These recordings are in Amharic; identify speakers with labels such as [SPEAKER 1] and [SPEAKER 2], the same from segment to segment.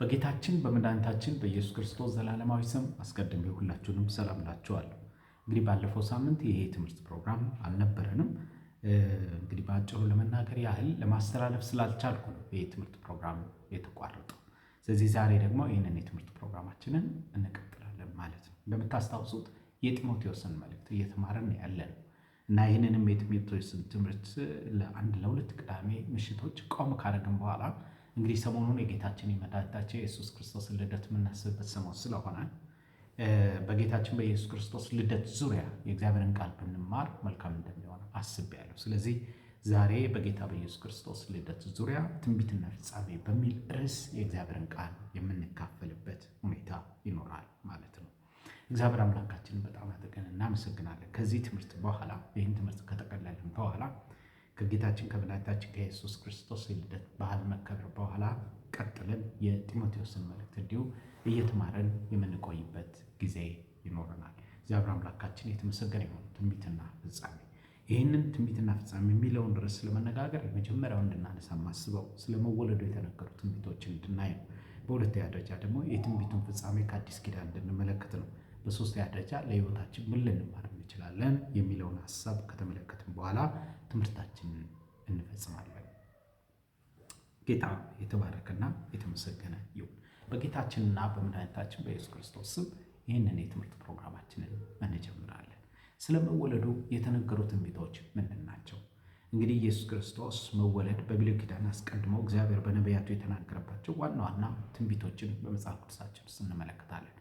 [SPEAKER 1] በጌታችን በመድኃኒታችን በኢየሱስ ክርስቶስ ዘላለማዊ ስም አስቀድሜ ሁላችሁንም ሰላም እላችኋለሁ። እንግዲህ ባለፈው ሳምንት ይሄ የትምህርት ፕሮግራም አልነበረንም። እንግዲህ በአጭሩ ለመናገር ያህል ለማስተላለፍ ስላልቻልኩ ነው ይሄ የትምህርት ፕሮግራም የተቋረጠው። ስለዚህ ዛሬ ደግሞ ይህንን የትምህርት ፕሮግራማችንን እንቀጥላለን ማለት ነው። እንደምታስታውሱት የጢሞቴዎስን መልእክት እየተማርን ያለ ነው እና ይህንንም የጢሞቴዎስን ትምህርት ለአንድ ለሁለት ቅዳሜ ምሽቶች ቆም ካደረግን በኋላ እንግዲህ ሰሞኑን የጌታችን የመድኃኒታችን የኢየሱስ ክርስቶስን ልደት የምናስብበት ሰሞን ስለሆነ በጌታችን በኢየሱስ ክርስቶስ ልደት ዙሪያ የእግዚአብሔርን ቃል ብንማር መልካም እንደሚሆን አስቤያለሁ። ስለዚህ ዛሬ በጌታ በኢየሱስ ክርስቶስ ልደት ዙሪያ ትንቢትና ፍጻሜ በሚል ርዕስ የእግዚአብሔርን ቃል የምንካፈልበት ሁኔታ ይኖራል ማለት ነው። እግዚአብሔር አምላካችንን በጣም አድርገን እናመሰግናለን። ከዚህ ትምህርት በኋላ ይህን ትምህርት ከጠቀለልን በኋላ ከጌታችን ከመድኃኒታችን ከኢየሱስ ክርስቶስ የልደት በዓል መከበር በኋላ ቀጥለን የጢሞቴዎስን መልእክት እንዲሁ እየተማረን የምንቆይበት ጊዜ ይኖረናል። እግዚአብሔር አምላካችን የተመሰገነ ይሁን። ትንቢትና ፍጻሜ፣ ይህንን ትንቢትና ፍጻሜ የሚለውን ርዕስ ለመነጋገር የመጀመሪያው እንድናነሳ ማስበው ስለ መወለዱ የተነገሩ ትንቢቶችን እንድናይ ነው። በሁለተኛ ደረጃ ደግሞ የትንቢቱን ፍጻሜ ከአዲስ ኪዳን እንድንመለከት ነው። በሶስተኛ ደረጃ ለሕይወታችን ምን ልንማር እንችላለን የሚለውን ሀሳብ ከተመለከትን በኋላ ትምህርታችንን እንፈጽማለን። ጌታ የተባረከና የተመሰገነ ይሁን። በጌታችንና በመድኃኒታችን በኢየሱስ ክርስቶስ ስም ይህንን የትምህርት ፕሮግራማችንን እንጀምራለን። ስለ መወለዱ የተነገሩ ትንቢቶች ምንድን ናቸው? እንግዲህ ኢየሱስ ክርስቶስ መወለድ በብሉይ ኪዳን አስቀድሞ እግዚአብሔር በነቢያቱ የተናገረባቸው ዋና ዋና ትንቢቶችን በመጽሐፍ ቅዱሳችን ውስጥ እንመለከታለን።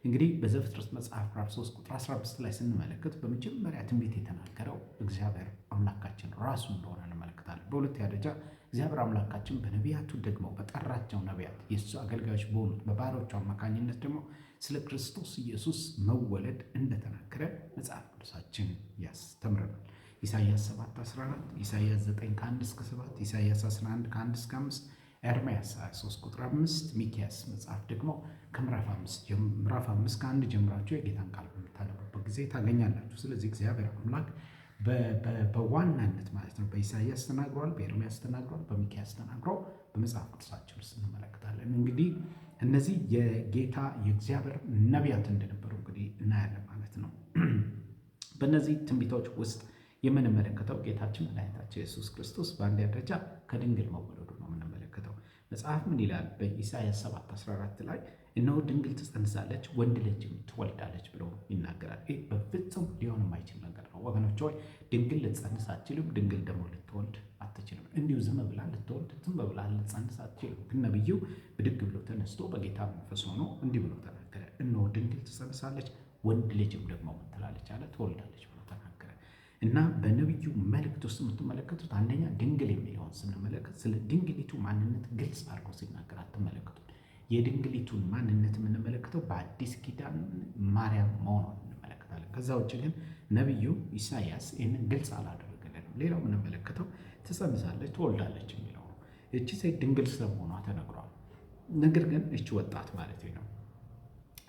[SPEAKER 1] እንግዲህ በዘፍጥረት መጽሐፍ ምዕራፍ 3 ቁጥር 15 ላይ ስንመለከት በመጀመሪያ ትንቢት የተናገረው እግዚአብሔር አምላካችን ራሱ እንደሆነ እንመለከታለን። በሁለተኛ ደረጃ እግዚአብሔር አምላካችን በነቢያቱ ደግሞ በጠራቸው ነቢያት የእሱ አገልጋዮች በሆኑት በባሮቹ አማካኝነት ደግሞ ስለ ክርስቶስ ኢየሱስ መወለድ እንደተናገረ መጽሐፍ ቅዱሳችን ያስተምረናል። ኢሳይያስ 7:14፣ ኢሳይያስ 9 ከ1 እስከ 7፣ ኢሳይያስ 11 ከ1 እስከ 5፣ ኤርምያስ 23 ቁጥር 5፣ ሚክያስ መጽሐፍ ደግሞ ከምዕራፍ 5 ከ1 ጀምራችሁ የጌታን ቃል በምታነቡበት ጊዜ ታገኛላችሁ። ስለዚህ እግዚአብሔር አምላክ በዋናነት ማለት ነው በኢሳይያስ ተናግሯል፣ በኤርምያስ ተናግሯል፣ በሚክያስ ተናግሮ በመጽሐፍ ቅዱሳችን ውስጥ እንመለከታለን። እንግዲህ እነዚህ የጌታ የእግዚአብሔር ነቢያት እንደነበሩ እንግዲህ እናያለን ማለት ነው። በእነዚህ ትንቢቶች ውስጥ የምንመለከተው ጌታችን መድኃኒታችን ኢየሱስ ክርስቶስ በአንድ ደረጃ ከድንግል መወለዱ ነው የምንመለከተው። መጽሐፍ ምን ይላል? በኢሳይያስ 7:14 ላይ እነሆ ድንግል ትጸንሳለች፣ ወንድ ልጅም ትወልዳለች ብሎ ይናገራል። ይህ በፍጹም ሊሆን የማይችል ነገር ነው ወገኖች ሆይ፣ ድንግል ልትጸንስ አትችልም። ድንግል ደግሞ ልትወልድ አትችልም። እንዲሁ ዝም ብላ ልትወልድ ዝም ብላ ልትጸንስ አትችልም። ግን ነቢዩ ብድግ ብሎ ተነስቶ በጌታ መንፈስ ሆኖ እንዲህ ብሎ ተናገረ። እነሆ ድንግል ትጸንሳለች፣ ወንድ ልጅም ደግሞ ምን ትላለች አለ፣ ትወልዳለች ብሎ ተናገረ። እና በነቢዩ መልእክት ውስጥ የምትመለከቱት አንደኛ ድንግል የሚለውን ስንመለከት ስለ ድንግሊቱ ማንነት ግልጽ አድርጎ ሲናገር አትመለከቱም። የድንግሊቱን ማንነት የምንመለከተው በአዲስ ኪዳን ማርያም መሆኗን እንመለከታለን። ከዛ ውጭ ግን ነቢዩ ኢሳያስ ይህንን ግልጽ አላደረገልንም። ሌላው የምንመለከተው ትጸንሳለች፣ ትወልዳለች የሚለው ነው። እቺ ሴት ድንግል ስለመሆኗ ተነግሯል። ነገር ግን እቺ ወጣት ማለት ነው።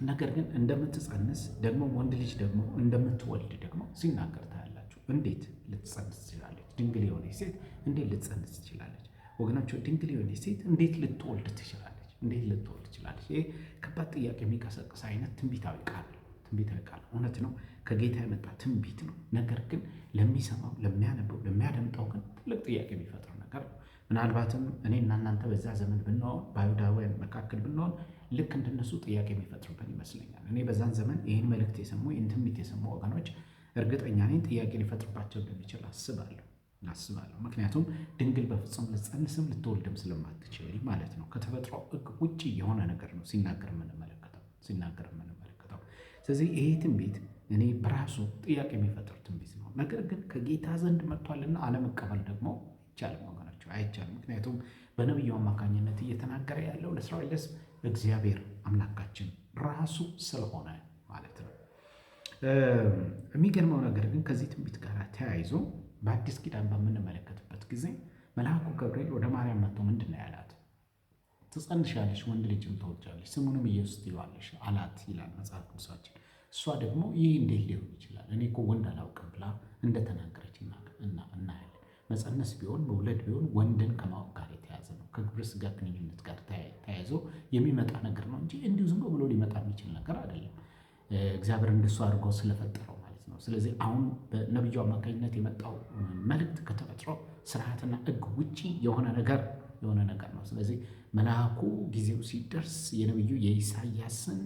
[SPEAKER 1] ነገር ግን እንደምትጸንስ ደግሞ ወንድ ልጅ ደግሞ እንደምትወልድ ደግሞ ሲናገር ታያላችሁ። እንዴት ልትጸንስ ትችላለች? ድንግል የሆነች ሴት እንዴት ልትጸንስ ትችላለች? ወገኖች፣ ድንግል የሆነች ሴት እንዴት ልትወልድ ትችላለች? እንዴት ልትወልድ ትችላለች? ይሄ ከባድ ጥያቄ የሚቀሰቅስ አይነት ትንቢታዊ ቃል ነው። ትንቢታዊ ቃል እውነት ነው፣ ከጌታ የመጣ ትንቢት ነው። ነገር ግን ለሚሰማው፣ ለሚያነበው፣ ለሚያደምጠው ግን ትልቅ ጥያቄ የሚፈጥር ነገር ነው። ምናልባትም እኔና እናንተ በዛ ዘመን ብንሆን፣ በአይሁዳውያን መካከል ብንሆን ልክ እንደነሱ ጥያቄ የሚፈጥርብን ይመስለኛል። እኔ በዛን ዘመን ይህን መልእክት የሰሙ ይህን ትንቢት የሰሙ ወገኖች እርግጠኛ ነኝ ጥያቄ ሊፈጥርባቸው እንደሚችል አስባለሁ። ምክንያቱም ድንግል በፍጹም ልትጸንስም ልትወልድም ስለማትችል ማለት ነው። ከተፈጥሮ ሕግ ውጭ የሆነ ነገር ነው ሲናገር የምንመለከተው። ስለዚህ ይሄ ትንቢት እኔ በራሱ ጥያቄ የሚፈጥር ትንቢት ነው። ነገር ግን ከጌታ ዘንድ መጥቷልና አለመቀበል ደግሞ አይቻልም ወገኖች፣ አይቻልም። ምክንያቱም በነቢዩ አማካኝነት እየተናገረ ያለው ለእስራኤል ሕዝብ እግዚአብሔር አምላካችን ራሱ ስለሆነ ማለት ነው። የሚገርመው ነገር ግን ከዚህ ትንቢት ጋር ተያይዞ በአዲስ ኪዳን በምንመለከትበት ጊዜ መልአኩ ገብርኤል ወደ ማርያም መጥቶ ምንድን ነው ያላት? ትጸንሻለሽ፣ ወንድ ልጅም ትወልጃለሽ፣ ስሙንም ኢየሱስ ትይዋለሽ አላት ይላል መጽሐፍ ቅዱሳችን። እሷ ደግሞ ይህ እንዴት ሊሆን ይችላል? እኔ እኮ ወንድ አላውቅም ብላ እንደተናገረች እናያለን። መጸነስ ቢሆን መውለድ ቢሆን ወንድን ከማወቅ ጋር የተያዘ ነው። ከግብረ ስጋ ግንኙነት ጋር ተያይዞ ተያይዞ የሚመጣ ነገር ነው እንጂ እንዲሁ ዝም ብሎ ሊመጣ የሚችል ነገር አይደለም። እግዚአብሔር እንደሱ አድርጎ ስለፈጠረው ማለት ነው። ስለዚህ አሁን በነቢዩ አማካኝነት የመጣው መልእክት ከተፈጥሮ ስርዓትና ሕግ ውጪ የሆነ ነገር ነው። ስለዚህ መልአኩ ጊዜው ሲደርስ የነቢዩ የኢሳያስን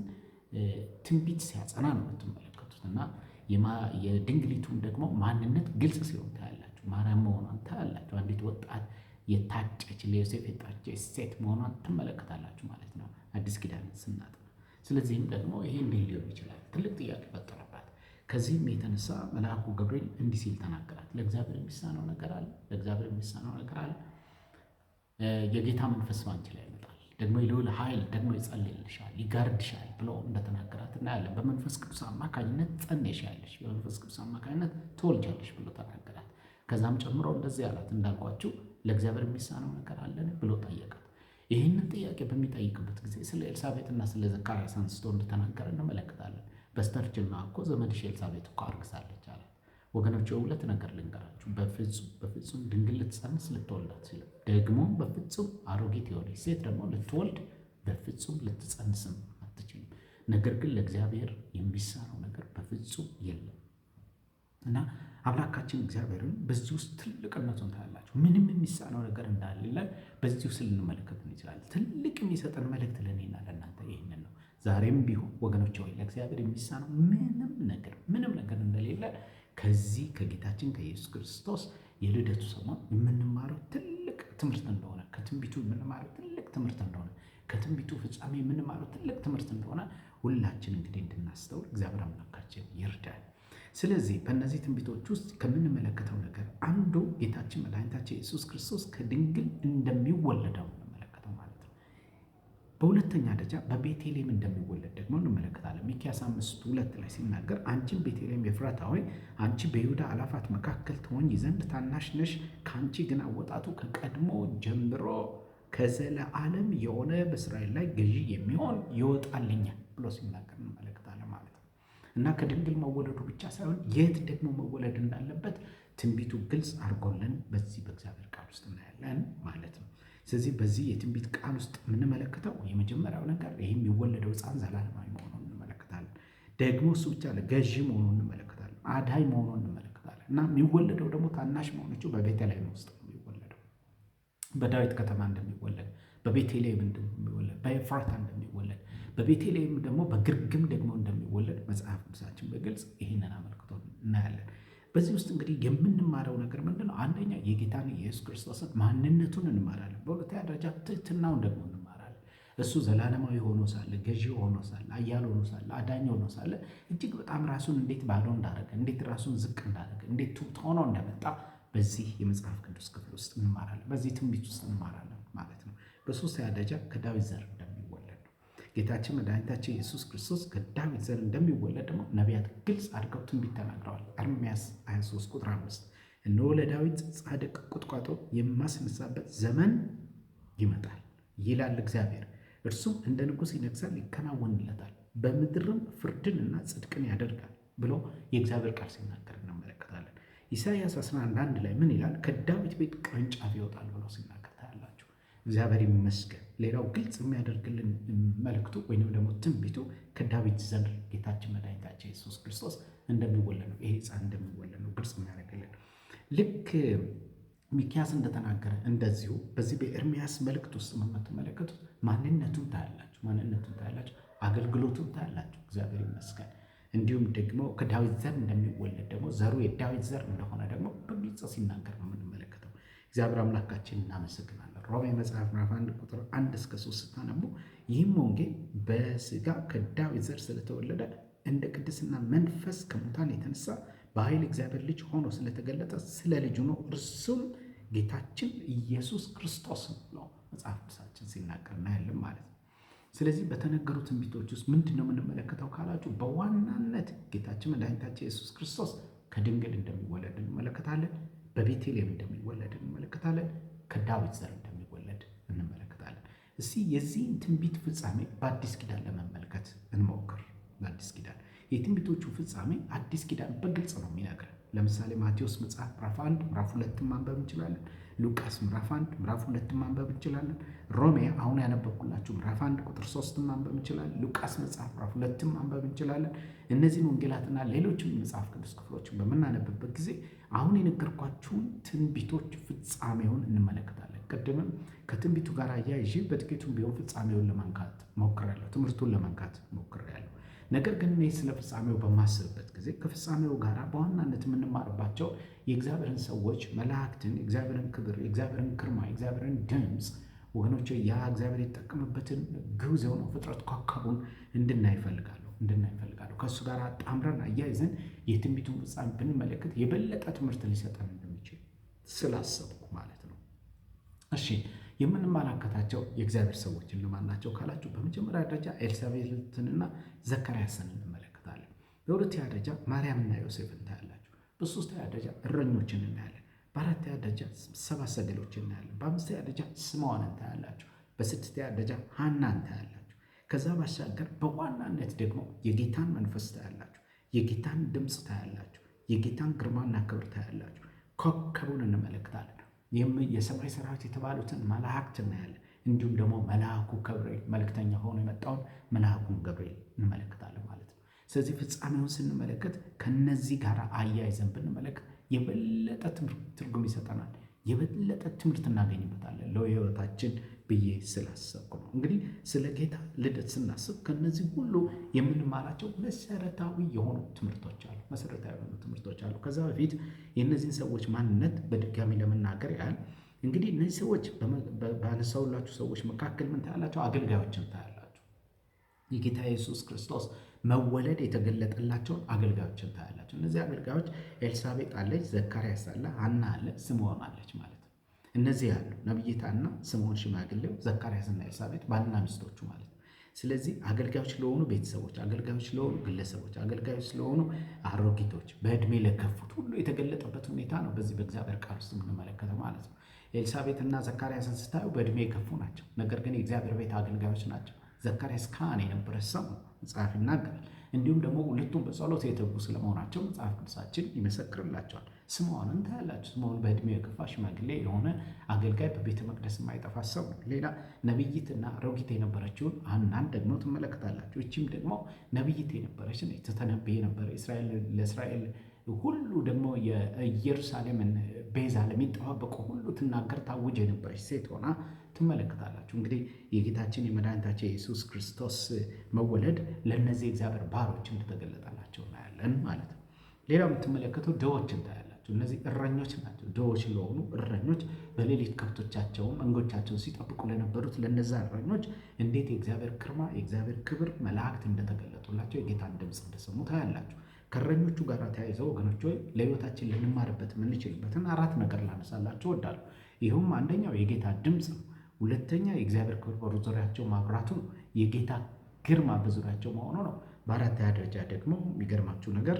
[SPEAKER 1] ትንቢት ሲያጸና ነው የምትመለከቱት እና የድንግሊቱን ደግሞ ማንነት ግልጽ ሲሆን ታያላችሁ። ማርያም መሆኗን ታያላችሁ። አንዲት ወጣት የታጨች፣ ለዮሴፍ የታጨች ሴት መሆኗን ትመለከታላችሁ ማለት ነው አዲስ ኪዳንን ስናጠና። ስለዚህም ደግሞ ይሄ እንዴት ሊሆን ይችላል? ትልቅ ጥያቄ ፈጠረባት። ከዚህም የተነሳ መልአኩ ገብርኤል እንዲህ ሲል ተናገራት። ለእግዚአብሔር የሚሳነው ነገር አለ? ለእግዚአብሔር የሚሳነው ነገር አለ? የጌታ መንፈስ ባንቺ ላይ ይመጣል፣ ደግሞ የልዑል ኃይል ደግሞ ይጸልልሻል፣ ይጋርድሻል ብሎ እንደተናገራት እናያለን። በመንፈስ ቅዱስ አማካኝነት ትጸንሻለሽ፣ በመንፈስ ቅዱስ አማካኝነት ትወልጃለሽ ብሎ ተናገራት። ከዛም ጨምሮ እንደዚህ አላት፣ እንዳልኳችሁ ለእግዚአብሔር የሚሳነው ነገር አለን ብሎ ጠየቃት። ይህንን ጥያቄ በሚጠይቅበት ጊዜ ስለ ኤልሳቤጥና ስለ ዘካርያስ አንስቶ እንደተናገረ እንመለከታለን። በስተርጅና እኮ ዘመድሽ ኤልሳቤጥ እኮ አርግዛለች አላት። ወገኖች፣ ሁለት ነገር ልንገራችሁ። በፍጹም በፍጹም ድንግል ልትጸንስ ልትወልድ አትችልም። ደግሞ በፍጹም አሮጊት የሆነች ሴት ደግሞ ልትወልድ በፍጹም ልትጸንስም አትችልም። ነገር ግን ለእግዚአብሔር የሚሳነው ነገር በፍጹም የለም እና አምላካችን እግዚአብሔርን በዚህ ውስጥ ትልቅነቱን ታያላችሁ። ምንም የሚሳነው ነገር እንዳሌለ በዚህ ውስጥ ልንመለከት እንችላለን። ትልቅ የሚሰጠን መልእክት ለእኔና ለእናንተ ይህንን ነው። ዛሬም ቢሆን ወገኖች ሆይ፣ ለእግዚአብሔር የሚሳነው ምንም ነገር ምንም ነገር እንደሌለ ከዚህ ከጌታችን ከኢየሱስ ክርስቶስ የልደቱ ሰሞን የምንማረው ትልቅ ትምህርት እንደሆነ፣ ከትንቢቱ የምንማረው ትልቅ ትምህርት እንደሆነ፣ ከትንቢቱ ፍጻሜ የምንማረው ትልቅ ትምህርት እንደሆነ ሁላችን እንግዲህ እንድናስተውል እግዚአብሔር አምላካችን ይርዳል። ስለዚህ በእነዚህ ትንቢቶች ውስጥ ከምንመለከተው ነገር አንዱ ጌታችን መድኃኒታችን ኢየሱስ ክርስቶስ ከድንግል እንደሚወለደው እንመለከተው ማለት ነው። በሁለተኛ ደረጃ በቤተልሔም እንደሚወለድ ደግሞ እንመለከታለን። ሚክያስ 5:2 ላይ ሲናገር፣ አንቺም ቤተልሔም ኤፍራታ ሆይ፣ አንቺ በይሁዳ አእላፋት መካከል ትሆኚ ዘንድ ታናሽ ነሽ፣ ከአንቺ ግን አወጣጡ ከቀድሞ ጀምሮ ከዘለዓለም የሆነ በእስራኤል ላይ ገዢ የሚሆን ይወጣልኛል ብሎ ሲናገር እንመለከታለን ማለት ነው። እና ከድንግል መወለዱ ብቻ ሳይሆን የት ደግሞ መወለድ እንዳለበት ትንቢቱ ግልጽ አድርጎልን በዚህ በእግዚአብሔር ቃል ውስጥ እናያለን ማለት ነው። ስለዚህ በዚህ የትንቢት ቃል ውስጥ የምንመለከተው የመጀመሪያው ነገር ይህ የሚወለደው ሕፃን ዘላለማዊ መሆኑን እንመለከታለን። ደግሞ እሱ ብቻ ገዢ መሆኑን እንመለከታለን። አዳኝ መሆኑን እንመለከታለን። እና የሚወለደው ደግሞ ታናሽ መሆነችው በቤተልሔም ውስጥ ነው የሚወለደው። በዳዊት ከተማ እንደሚወለድ፣ በቤተልሔም እንደሚወለድ፣ በኤፍራታ እንደሚወለድ፣ በቤተልሔም ደግሞ በግርግም ደግሞ እንደሚወለድ መጽሐፍ ቅዱሳችን በግልጽ ይህንን አመልክቶ እናያለን። በዚህ ውስጥ እንግዲህ የምንማረው ነገር ምንድን ነው? አንደኛ የጌታን የኢየሱስ ክርስቶስን ማንነቱን እንማራለን። በሁለተኛ ደረጃ ትሕትናውን ደግሞ እንማራለን። እሱ ዘላለማዊ ሆኖ ሳለ፣ ገዢ ሆኖ ሳለ፣ ኃያል ሆኖ ሳለ፣ አዳኝ ሆኖ ሳለ እጅግ በጣም ራሱን እንዴት ባዶ እንዳደረገ፣ እንዴት ራሱን ዝቅ እንዳደረገ፣ እንዴት ትሑት ሆኖ እንደመጣ በዚህ የመጽሐፍ ቅዱስ ክፍል ውስጥ እንማራለን። በዚህ ትንቢት ውስጥ እንማራለን ማለት ነው። በሶስተኛ ደረጃ ከዳዊት ዘር እንደሚወለድ ነው። ጌታችን መድኃኒታችን ኢየሱስ ክርስቶስ ከዳዊት ዘር እንደሚወለድ ደግሞ ነቢያት ግልጽ አድርገው ትንቢት ተናግረዋል። ኤርምያስ 23 ቁጥር 5፣ እነሆ ለዳዊት ጻድቅ ቁጥቋጦ የማስነሳበት ዘመን ይመጣል ይላል እግዚአብሔር፣ እርሱም እንደ ንጉሥ ይነግሣል፣ ይከናወንለታል፣ በምድርም ፍርድን እና ጽድቅን ያደርጋል ብሎ የእግዚአብሔር ቃል ሲናገር እንመለከታለን። ኢሳይያስ 11:1 ላይ ምን ይላል? ከዳዊት ቤት ቅርንጫፍ ይወጣል ብሎ ሲናገር ታያላችሁ። እግዚአብሔር ይመስገን። ሌላው ግልጽ የሚያደርግልን መልእክቱ ወይንም ደግሞ ትንቢቱ ከዳዊት ዘር ጌታችን መድኃኒታችን ኢየሱስ ክርስቶስ እንደሚወለድ ነው። ይሄ ሕፃን እንደሚወለድ ነው ግልጽ የሚያደርግልን። ልክ ሚኪያስ እንደተናገረ እንደዚሁ በዚህ በኤርሚያስ መልእክት ውስጥ የምትመለከቱት ማንነቱን ታያላችሁ፣ ማንነቱን ታያላችሁ፣ አገልግሎቱን ታያላችሁ። እግዚአብሔር ይመስገን። እንዲሁም ደግሞ ከዳዊት ዘር እንደሚወለድ ደግሞ ዘሩ የዳዊት ዘር እንደሆነ ደግሞ በግልጽ ሲናገር ነው የምንመለከተው። እግዚአብሔር አምላካችን እናመሰግናለን። ሮሜ መጽሐፍ ምዕራፍ 1 ቁጥር 1 እስከ 3 ስታነቡ፣ ይህም ወንጌል በስጋ ከዳዊት ዘር ስለተወለደ፣ እንደ ቅድስና መንፈስ ከሙታን የተነሳ በኃይል እግዚአብሔር ልጅ ሆኖ ስለተገለጠ ስለ ልጁ ነው፣ እርሱም ጌታችን ኢየሱስ ክርስቶስ ነው መጽሐፍ ቅዱሳችን ሲናገር እናያለን ማለት ነው። ስለዚህ በተነገሩ ትንቢቶች ውስጥ ምንድን ነው የምንመለከተው ካላችሁ፣ በዋናነት ጌታችን መድኃኒታችን ኢየሱስ ክርስቶስ ከድንግል እንደሚወለድ እንመለከታለን። በቤተልሔም እንደሚወለድ እንመለከታለን። ከዳዊት ዘር እንደሚወለድ እንመለከታለን። እስቲ የዚህን ትንቢት ፍጻሜ በአዲስ ኪዳን ለመመልከት እንሞክር። በአዲስ ኪዳን የትንቢቶቹ ፍጻሜ አዲስ ኪዳን በግልጽ ነው የሚነግረን። ለምሳሌ ማቴዎስ መጽሐፍ ምዕራፍ 1፣ ምዕራፍ 2 ማንበብ እንችላለን። ሉቃስ ምዕራፍ 1 ምዕራፍ 2 ማንበብ እንችላለን። ሮሜ አሁን ያነበብኩላችሁ ምዕራፍ 1 ቁጥር 3 ማንበብ እንችላለን። ሉቃስ መጽሐፍ ምዕራፍ 2 ማንበብ እንችላለን። እነዚህን ወንጌላትና ሌሎችም መጽሐፍ ቅዱስ ክፍሎችን በምናነብበት ጊዜ አሁን የነገርኳችሁን ትንቢቶች ፍጻሜውን እንመለከታለን። ቅድምም ከትንቢቱ ጋር አያይዤ በጥቂቱም ቢሆን ፍጻሜውን ለመንካት ሞክሬያለሁ፣ ትምህርቱን ለመንካት ሞክሬያለሁ። ነገር ግን እኔ ስለ ፍጻሜው በማስብበት ጊዜ ከፍጻሜው ጋር በዋናነት የምንማርባቸው የእግዚአብሔርን ሰዎች፣ መላእክትን፣ የእግዚአብሔርን ክብር፣ የእግዚአብሔርን ግርማ፣ የእግዚአብሔርን ድምፅ ወገኖች፣ ያ እግዚአብሔር የተጠቀመበትን ግዑዝ የሆነው ፍጥረት ኮከቡን እንድናይ እፈልጋለሁ እንድናይ እፈልጋለሁ። ከእሱ ጋር አጣምረን አያይዘን የትንቢቱን ፍጻሜ ብንመለከት የበለጠ ትምህርት ሊሰጠን እንደሚችል ስላሰብኩ ማለት ነው። እሺ፣ የምንመለከታቸው የእግዚአብሔር ሰዎች እነማን ናቸው ካላችሁ፣ በመጀመሪያ ደረጃ ኤልሳቤጥንና ዘካርያስን እንመለከታለን። በሁለተኛ ደረጃ ማርያምና ዮሴፍን ታያላችሁ። በሶስተኛ ደረጃ እረኞችን እናያለን። በአራተኛ ደረጃ ሰብአ ሰገሎችን እናያለን። በአምስተኛ ደረጃ ስምዖንን ታያላችሁ። በስድስተኛ ደረጃ ሐናን ታያላችሁ። ከዛ ባሻገር በዋናነት ደግሞ የጌታን መንፈስ ታያላችሁ። የጌታን ድምፅ ታያላችሁ። የጌታን ግርማና ክብር ታያላችሁ። ኮከቡን እንመለከታለን። የሰማይ ሰራዊት የተባሉትን መላእክት እናያለን። እንዲሁም ደግሞ መልአኩ ገብርኤል፣ መልእክተኛ ሆኖ የመጣውን መልአኩን ገብርኤል እንመለከታለን ማለት ነው። ስለዚህ ፍጻሜውን ስንመለከት ከነዚህ ጋር አያይዘን ብንመለከት የበለጠ ትርጉም ይሰጠናል፣ የበለጠ ትምህርት እናገኝበታለን ለሕይወታችን ብዬ ስላሰብኩ ነው። እንግዲህ ስለ ጌታ ልደት ስናስብ ከነዚህ ሁሉ የምንማራቸው መሰረታዊ የሆኑ ትምህርቶች አሉ። መሰረታዊ የሆኑ ትምህርቶች አሉ። ከዛ በፊት የእነዚህን ሰዎች ማንነት በድጋሚ ለመናገር ያህል፣ እንግዲህ እነዚህ ሰዎች ባነሳሁላችሁ ሰዎች መካከል ምን ታያላችሁ? አገልጋዮችን ታያላችሁ። የጌታ ኢየሱስ ክርስቶስ መወለድ የተገለጠላቸውን አገልጋዮችን ታያላችሁ። እነዚህ አገልጋዮች ኤልሳቤጥ አለች፣ ዘካርያስ አለ፣ ሐና አለ፣ ስምዖን አለች ማለት ነው። እነዚህ ያሉ ነቢይት ሐና፣ ስምዖን ሽማግሌው፣ ዘካርያስና ኤልሳቤጥ ባልና ሚስቶቹ ማለት ነው። ስለዚህ አገልጋዮች ለሆኑ ቤተሰቦች፣ አገልጋዮች ለሆኑ ግለሰቦች፣ አገልጋዮች ለሆኑ አሮጊቶች፣ በዕድሜ ለገፉት ሁሉ የተገለጠበት ሁኔታ ነው በዚህ በእግዚአብሔር ቃል ውስጥ የምንመለከተው ማለት ነው። ኤልሳቤጥና ዘካርያስን ስታዩ በዕድሜ የገፉ ናቸው። ነገር ግን የእግዚአብሔር ቤት አገልጋዮች ናቸው። ዘካርያስ ካህን የነበረ ሰው ነው፣ መጽሐፍ ይናገራል። እንዲሁም ደግሞ ሁለቱም በጸሎት የተጉ ስለመሆናቸው መጽሐፍ ቅዱሳችን ይመሰክርላቸዋል። ስምዖንን ታያላችሁ። ስምዖን በዕድሜው የገፋ ሽማግሌ የሆነ አገልጋይ፣ በቤተ መቅደስ የማይጠፋ ሰው ነው። ሌላ ነቢይትና አሮጊት የነበረችውን ሐናን ደግሞ ትመለከታላችሁ። እቺም ደግሞ ነቢይት የነበረች፣ ትተነብይ የነበረ፣ ለእስራኤል ሁሉ ደግሞ የኢየሩሳሌምን ቤዛ ለሚጠባበቁ ሁሉ ትናገር ታውጅ የነበረች ሴት ሆና ትመለከታላችሁ። እንግዲህ የጌታችን የመድኃኒታችን የኢየሱስ ክርስቶስ መወለድ ለእነዚህ የእግዚአብሔር ባሮች እንደተገለጠላቸው እናያለን ማለት ነው። ሌላው የምትመለከተው ድሆችን ታያላችሁ። እነዚህ እረኞች ናቸው። ድሆች ለሆኑ እረኞች፣ በሌሊት ከብቶቻቸውን መንጎቻቸውን ሲጠብቁ ለነበሩት ለነዛ እረኞች እንዴት የእግዚአብሔር ግርማ፣ የእግዚአብሔር ክብር፣ መላእክት እንደተገለጡላቸው፣ የጌታን ድምፅ እንደሰሙ ታያላችሁ። ከእረኞቹ ጋር ተያይዘው ወገኖች ሆይ፣ ለሕይወታችን ልንማርበት የምንችልበትን አራት ነገር ላነሳላችሁ እወዳለሁ። ይኸውም አንደኛው የጌታ ድምፅ ነው። ሁለተኛ የእግዚአብሔር ክብር በዙሪያቸው ማብራቱ ነው። የጌታ ግርማ በዙሪያቸው መሆኑ ነው። በአራተኛ ደረጃ ደግሞ የሚገርማችሁ ነገር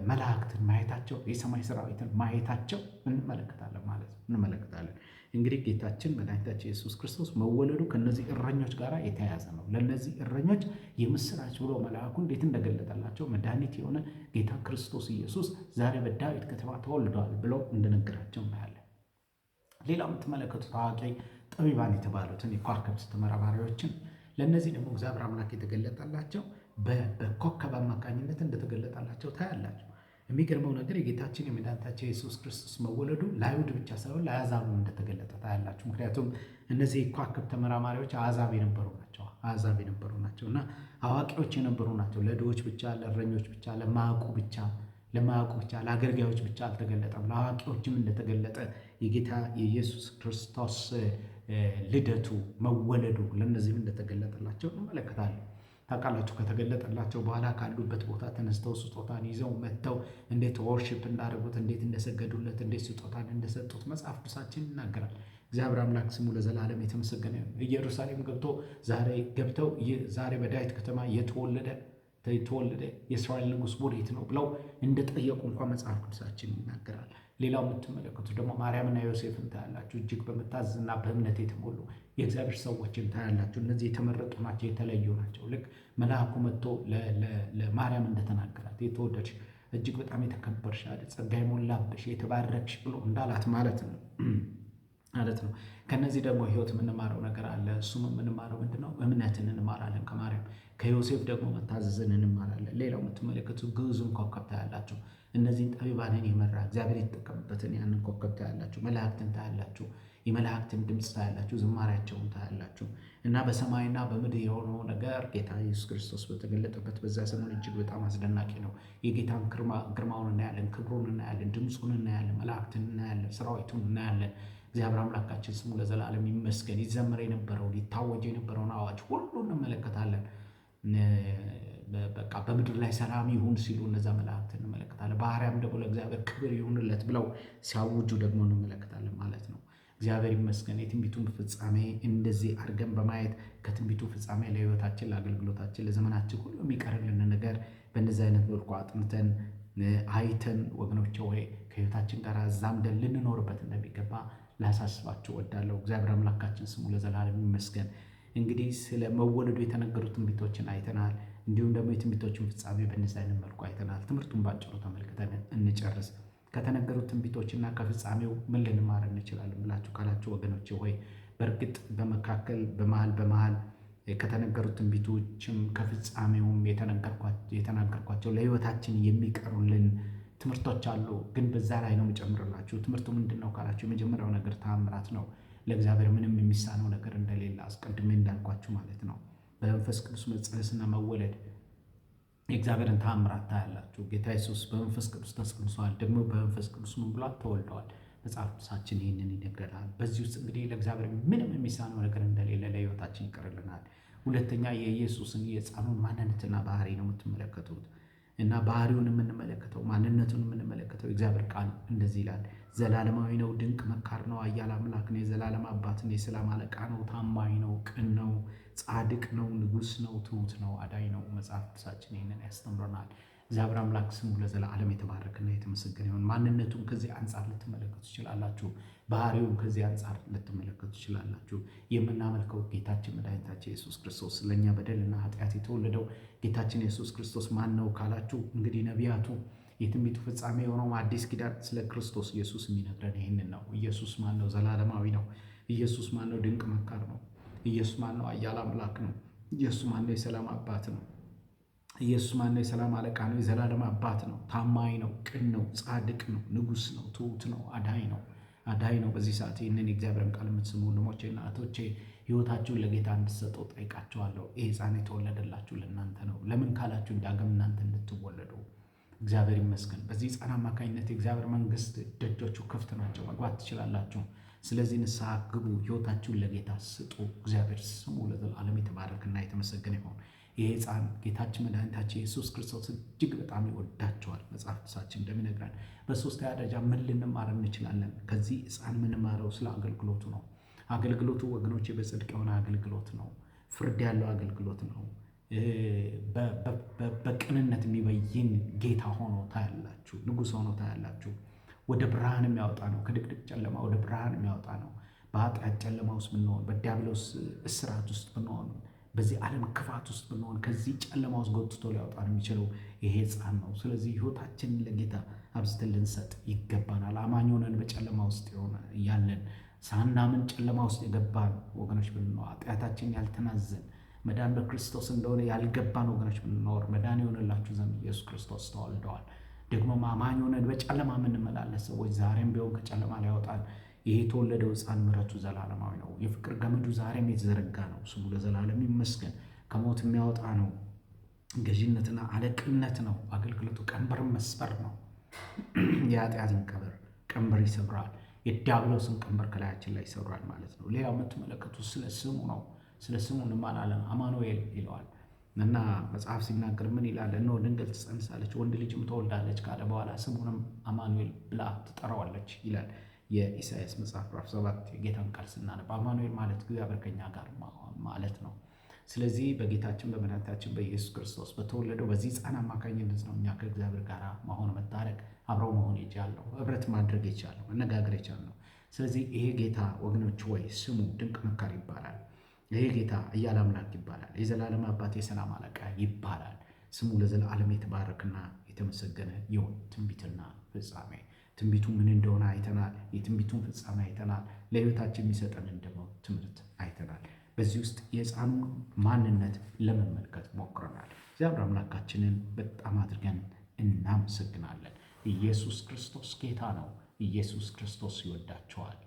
[SPEAKER 1] መላእክትን ማየታቸው፣ የሰማይ ሰራዊትን ማየታቸው እንመለከታለን ማለት ነው እንመለከታለን። እንግዲህ ጌታችን መድኃኒታችን ኢየሱስ ክርስቶስ መወለዱ ከነዚህ እረኞች ጋር የተያያዘ ነው። ለእነዚህ እረኞች የምስራች ብሎ መልአኩ እንዴት እንደገለጠላቸው፣ መድኃኒት የሆነ ጌታ ክርስቶስ ኢየሱስ ዛሬ በዳዊት ከተማ ተወልዷል ብሎ እንደነገራቸው እናያለን። ሌላው የምትመለከቱት ታዋቂ ጠቢባን የተባሉትን የከዋክብት ተመራማሪዎችን፣ ለእነዚህ ደግሞ እግዚአብሔር አምላክ የተገለጠላቸው በኮከብ አማካኝነት እንደተገለጠላቸው ታያላችሁ። የሚገርመው ነገር የጌታችን የመድኃኒታችን የኢየሱስ ክርስቶስ መወለዱ ለአይሁድ ብቻ ሳይሆን ለአሕዛብም እንደተገለጠ ታያላችሁ። ምክንያቱም እነዚህ የከዋክብት ተመራማሪዎች አሕዛብ የነበሩ ናቸው። አሕዛብ የነበሩ ናቸው እና አዋቂዎች የነበሩ ናቸው። ለድሆች ብቻ፣ ለእረኞች ብቻ፣ ለማያውቁ ብቻ፣ ለአገልጋዮች ብቻ አልተገለጠም። ለአዋቂዎችም እንደተገለጠ የጌታ የኢየሱስ ክርስቶስ ልደቱ፣ መወለዱ ለእነዚህም እንደተገለጠላቸው እንመለከታለን። ታውቃላችሁ፣ ከተገለጠላቸው በኋላ ካሉበት ቦታ ተነስተው ስጦታን ይዘው መጥተው እንዴት worship እንዳደረጉት፣ እንዴት እንደሰገዱለት፣ እንዴት ስጦታን እንደሰጡት መጽሐፍ ቅዱሳችን ይናገራል። እግዚአብሔር አምላክ ስሙ ለዘላለም የተመሰገነ ይሁን። ኢየሩሳሌም ገብቶ ዛሬ ገብተው ዛሬ በዳዊት ከተማ የተወለደ የእስራኤል ንጉሥ ወዴት ነው ብለው እንደጠየቁ እንኳን መጽሐፍ ቅዱሳችን ይናገራል። ሌላው የምትመለከቱት ደግሞ ማርያምና ዮሴፍን ታያላችሁ። እጅግ በመታዘዝና በእምነት የተሞሉ የእግዚአብሔር ሰዎችን ታያላችሁ። እነዚህ የተመረጡ ናቸው፣ የተለዩ ናቸው። ልክ መልአኩ መጥቶ ለማርያም እንደተናገራት የተወደድሽ እጅግ በጣም የተከበርሽ ጸጋ የሞላብሽ የተባረክሽ ብሎ እንዳላት ማለት ነው ማለት ነው። ከነዚህ ደግሞ ህይወት የምንማረው ነገር አለ። እሱም የምንማረው ምንድን ነው? እምነትን እንማራለን ከማርያም። ከዮሴፍ ደግሞ መታዘዝን እንማራለን። ሌላው የምትመለከቱ ግዕዙን ኮከብ ታያላችሁ። እነዚህን ጠቢባንን የመራ እግዚአብሔር የተጠቀምበትን ያንን ኮከብ ታያላችሁ። መላእክትን ታያላችሁ። የመላእክትን ድምፅ ታያላችሁ። ዝማሪያቸውን ታያላችሁ። እና በሰማይና በምድር የሆነው ነገር ጌታ ኢየሱስ ክርስቶስ በተገለጠበት በዛ ሰሞን እጅግ በጣም አስደናቂ ነው። የጌታን ግርማውን እናያለን፣ ክብሩን እናያለን፣ ድምፁን እናያለን፣ መላእክትን እናያለን፣ ሰራዊቱን እናያለን። እግዚአብሔር አምላካችን ስሙ ለዘላለም ይመስገን። ይዘመር የነበረውን ይታወጅ የነበረውን አዋጅ ሁሉ እንመለከታለን። በቃ በምድር ላይ ሰላም ይሁን ሲሉ እነዛ መላእክት እንመለከታለን። ባህርያም ደግሞ ለእግዚአብሔር ክብር ይሁንለት ብለው ሲያውጁ ደግሞ እንመለከታለን ማለት ነው። እግዚአብሔር ይመስገን። የትንቢቱን ፍጻሜ እንደዚህ አድርገን በማየት ከትንቢቱ ፍጻሜ ለሕይወታችን፣ ለአገልግሎታችን፣ ለዘመናችን ሁሉ የሚቀርልን ነገር በእንደዚህ አይነት መልኩ አጥንተን አይተን ወገኖቼ ወይ ከሕይወታችን ጋር አዛምደን ልንኖርበት እንደሚገባ ላሳስባችሁ እወዳለሁ። እግዚአብሔር አምላካችን ስሙ ለዘላለም ይመስገን። እንግዲህ ስለ መወለዱ የተነገሩ ትንቢቶችን አይተናል። እንዲሁም ደግሞ የትንቢቶችን ፍጻሜ በእነዚህ አይነት መልኩ አይተናል። ትምህርቱን ባጭሩ ተመልክተን እንጨርስ። ከተነገሩት ትንቢቶችና ከፍጻሜው ምን ልንማር እንችላለን ብላችሁ ካላችሁ ወገኖቼ ሆይ በእርግጥ በመካከል በመሃል በመሃል ከተነገሩት ትንቢቶችም ከፍጻሜውም የተናገርኳቸው ለሕይወታችን የሚቀሩልን ትምህርቶች አሉ። ግን በዛ ላይ ነው የምጨምርላችሁ። ትምህርቱ ምንድን ነው ካላችሁ የመጀመሪያው ነገር ተአምራት ነው። ለእግዚአብሔር ምንም የሚሳነው ነገር እንደሌለ አስቀድሜ እንዳልኳችሁ ማለት ነው። በመንፈስ ቅዱስ መጸነስና መወለድ የእግዚአብሔርን ተአምራት ታያላችሁ። ጌታ ኢየሱስ በመንፈስ ቅዱስ ተጸንሷል፣ ደግሞ በመንፈስ ቅዱስ ምን ብሏል? ተወልደዋል። መጽሐፍ ቅዱሳችን ይህንን ይነግረናል። በዚህ ውስጥ እንግዲህ ለእግዚአብሔር ምንም የሚሳነው ነገር እንደሌለ ለሕይወታችን ይቀርልናል። ሁለተኛ የኢየሱስን የሕፃኑን ማንነትና ባህሪ ነው የምትመለከቱት እና ባህሪውን የምንመለከተው ማንነቱን የምንመለከተው የእግዚአብሔር ቃል እንደዚህ ይላል። ዘላለማዊ ነው፣ ድንቅ መካር ነው፣ ኃያል አምላክ ነው፣ የዘላለም አባት ነው፣ የሰላም አለቃ ነው፣ ታማኝ ነው፣ ቅን ነው፣ ጻድቅ ነው፣ ንጉሥ ነው፣ ትሑት ነው፣ አዳኝ ነው። መጽሐፍ ቅዱሳችን ይህንን ያስተምረናል። እግዚአብሔር አምላክ ስሙ ለዘላለም የተባረከና የተመሰገነ ይሁን። ማንነቱን ከዚህ አንጻር ልትመለከቱ ትችላላችሁ። ባህሪውን ከዚህ አንጻር ልትመለከቱ ትችላላችሁ። የምናመልከው ጌታችን መድኃኒታችን ኢየሱስ ክርስቶስ ለእኛ በደልና ኃጢአት የተወለደው ጌታችን ኢየሱስ ክርስቶስ ማን ነው ካላችሁ እንግዲህ ነቢያቱ የትንቢቱ ፍጻሜ የሆነው አዲስ ኪዳን ስለ ክርስቶስ ኢየሱስ የሚነግረን ይህንን ነው። ኢየሱስ ማን ነው? ዘላለማዊ ነው። ኢየሱስ ማን ነው? ድንቅ መካር ነው። ኢየሱስ ማን ነው? ኃያል አምላክ ነው። ኢየሱስ ማን ነው? የሰላም አባት ነው። ኢየሱስ ማን ነው? የሰላም አለቃ ነው። የዘላለም አባት ነው። ታማኝ ነው። ቅን ነው። ጻድቅ ነው። ንጉሥ ነው። ትሑት ነው። አዳኝ ነው። አዳኝ ነው። በዚህ ሰዓት ይህንን የእግዚአብሔርን ቃል የምትሰሙ ወንድሞቼና እህቶቼ ሕይወታችሁን ለጌታ እንድትሰጡ ጠይቃችኋለሁ። ይህ ሕፃን የተወለደላችሁ ለእናንተ ነው። ለምን ካላችሁ ዳግም እናንተ እንድትወለዱ። እግዚአብሔር ይመስገን። በዚህ ሕፃን አማካኝነት የእግዚአብሔር መንግሥት ደጆቹ ክፍት ናቸው፣ መግባት ትችላላችሁ። ስለዚህ ንስሐ ግቡ፣ ሕይወታችሁን ለጌታ ስጡ። እግዚአብሔር ስሙ ለዘላለም የተባረከና የተመሰገነ ይሁን። ይህ ሕፃን ጌታችን መድኃኒታችን ኢየሱስ ክርስቶስ እጅግ በጣም ይወዳቸዋል፣ መጽሐፍ ቅዱሳችን እንደሚነግረን። በሶስተኛ ደረጃ ምን ልንማር እንችላለን? ከዚህ ሕፃን የምንማረው ስለ አገልግሎቱ ነው። አገልግሎቱ ወገኖቼ በጽድቅ የሆነ አገልግሎት ነው። ፍርድ ያለው አገልግሎት ነው። በቅንነት የሚበይን ጌታ ሆኖ ታያላችሁ። ንጉሥ ሆኖ ታያላችሁ። ወደ ብርሃን የሚያወጣ ነው። ከድቅድቅ ጨለማ ወደ ብርሃን የሚያወጣ ነው። በኃጢአት ጨለማ ውስጥ ብንሆን፣ በዲያብሎስ እስራት ውስጥ ብንሆን፣ በዚህ ዓለም ክፋት ውስጥ ብንሆን ከዚህ ጨለማ ውስጥ ጎትቶ ሊያወጣን የሚችለው ይሄ ሕፃን ነው። ስለዚህ ሕይወታችንን ለጌታ አብዝተን ልንሰጥ ይገባናል። አማኝ ሆነን በጨለማ ውስጥ ያለን ሳናምን ጨለማ ውስጥ የገባን ወገኖች ብንኖር፣ ኃጢአታችንን ያልተናዘን መዳን በክርስቶስ እንደሆነ ያልገባን ወገኖች ብንኖር መዳን የሆነላችሁ ዘንድ ኢየሱስ ክርስቶስ ተወልደዋል። ደግሞ አማኝ ሆነን በጨለማ የምንመላለስ ሰዎች ዛሬም ቢሆን ከጨለማ ሊያወጣን ይሄ የተወለደው ሕፃን ምሕረቱ ዘላለማዊ ነው። የፍቅር ገመዱ ዛሬም የተዘረጋ ነው። ስሙ ለዘላለም ይመስገን። ከሞት የሚያወጣ ነው። ገዢነትና አለቅነት ነው። አገልግሎቱ ቀንበር መስበር ነው። የኃጢአትን ቀንበር ይሰብራል። የዲያብሎስን ቀንበር ከላያችን ላይ ይሰብራል ማለት ነው። ሌላው የምትመለከቱት ስለ ስሙ ነው። ስለ ስሙ እንማራለን። አማኑኤል ይለዋል እና መጽሐፍ ሲናገር ምን ይላል? እነሆ ድንግል ትጸንሳለች፣ ወንድ ልጅም ትወልዳለች ካለ በኋላ ስሙንም አማኑኤል ብላ ትጠራዋለች ይላል የኢሳያስ መጽሐፍ ምዕራፍ 7 የጌታን ቃል ስናነብ አማኑኤል ማለት እግዚአብሔር ከኛ ጋር ማለት ነው። ስለዚህ በጌታችን በመድኃኒታችን በኢየሱስ ክርስቶስ በተወለደው በዚህ ሕፃን አማካኝነት ነው እኛ ከእግዚአብሔር ጋር መሆን መታረቅ፣ አብረው መሆን የቻልነው፣ ህብረት ማድረግ የቻልነው፣ መነጋገር የቻልነው። ስለዚህ ይሄ ጌታ ወገኖች ወይ ስሙ ድንቅ መካር ይባላል። ይሄ ጌታ ኃያል አምላክ ይባላል። የዘላለም አባት የሰላም አለቃ ይባላል። ስሙ ለዘላለም የተባረከና የተመሰገነ ይሁን። ትንቢትና ፍጻሜ። ትንቢቱ ምን እንደሆነ አይተናል። የትንቢቱን ፍጻሜ አይተናል። ለሕይወታችን የሚሰጠንን ደግሞ ትምህርት አይተናል። በዚህ ውስጥ የሕፃኑን ማንነት ለመመልከት ሞክረናል። እግዚአብሔር አምላካችንን በጣም አድርገን እናመሰግናለን። ኢየሱስ ክርስቶስ ጌታ ነው። ኢየሱስ ክርስቶስ ይወዳቸዋል።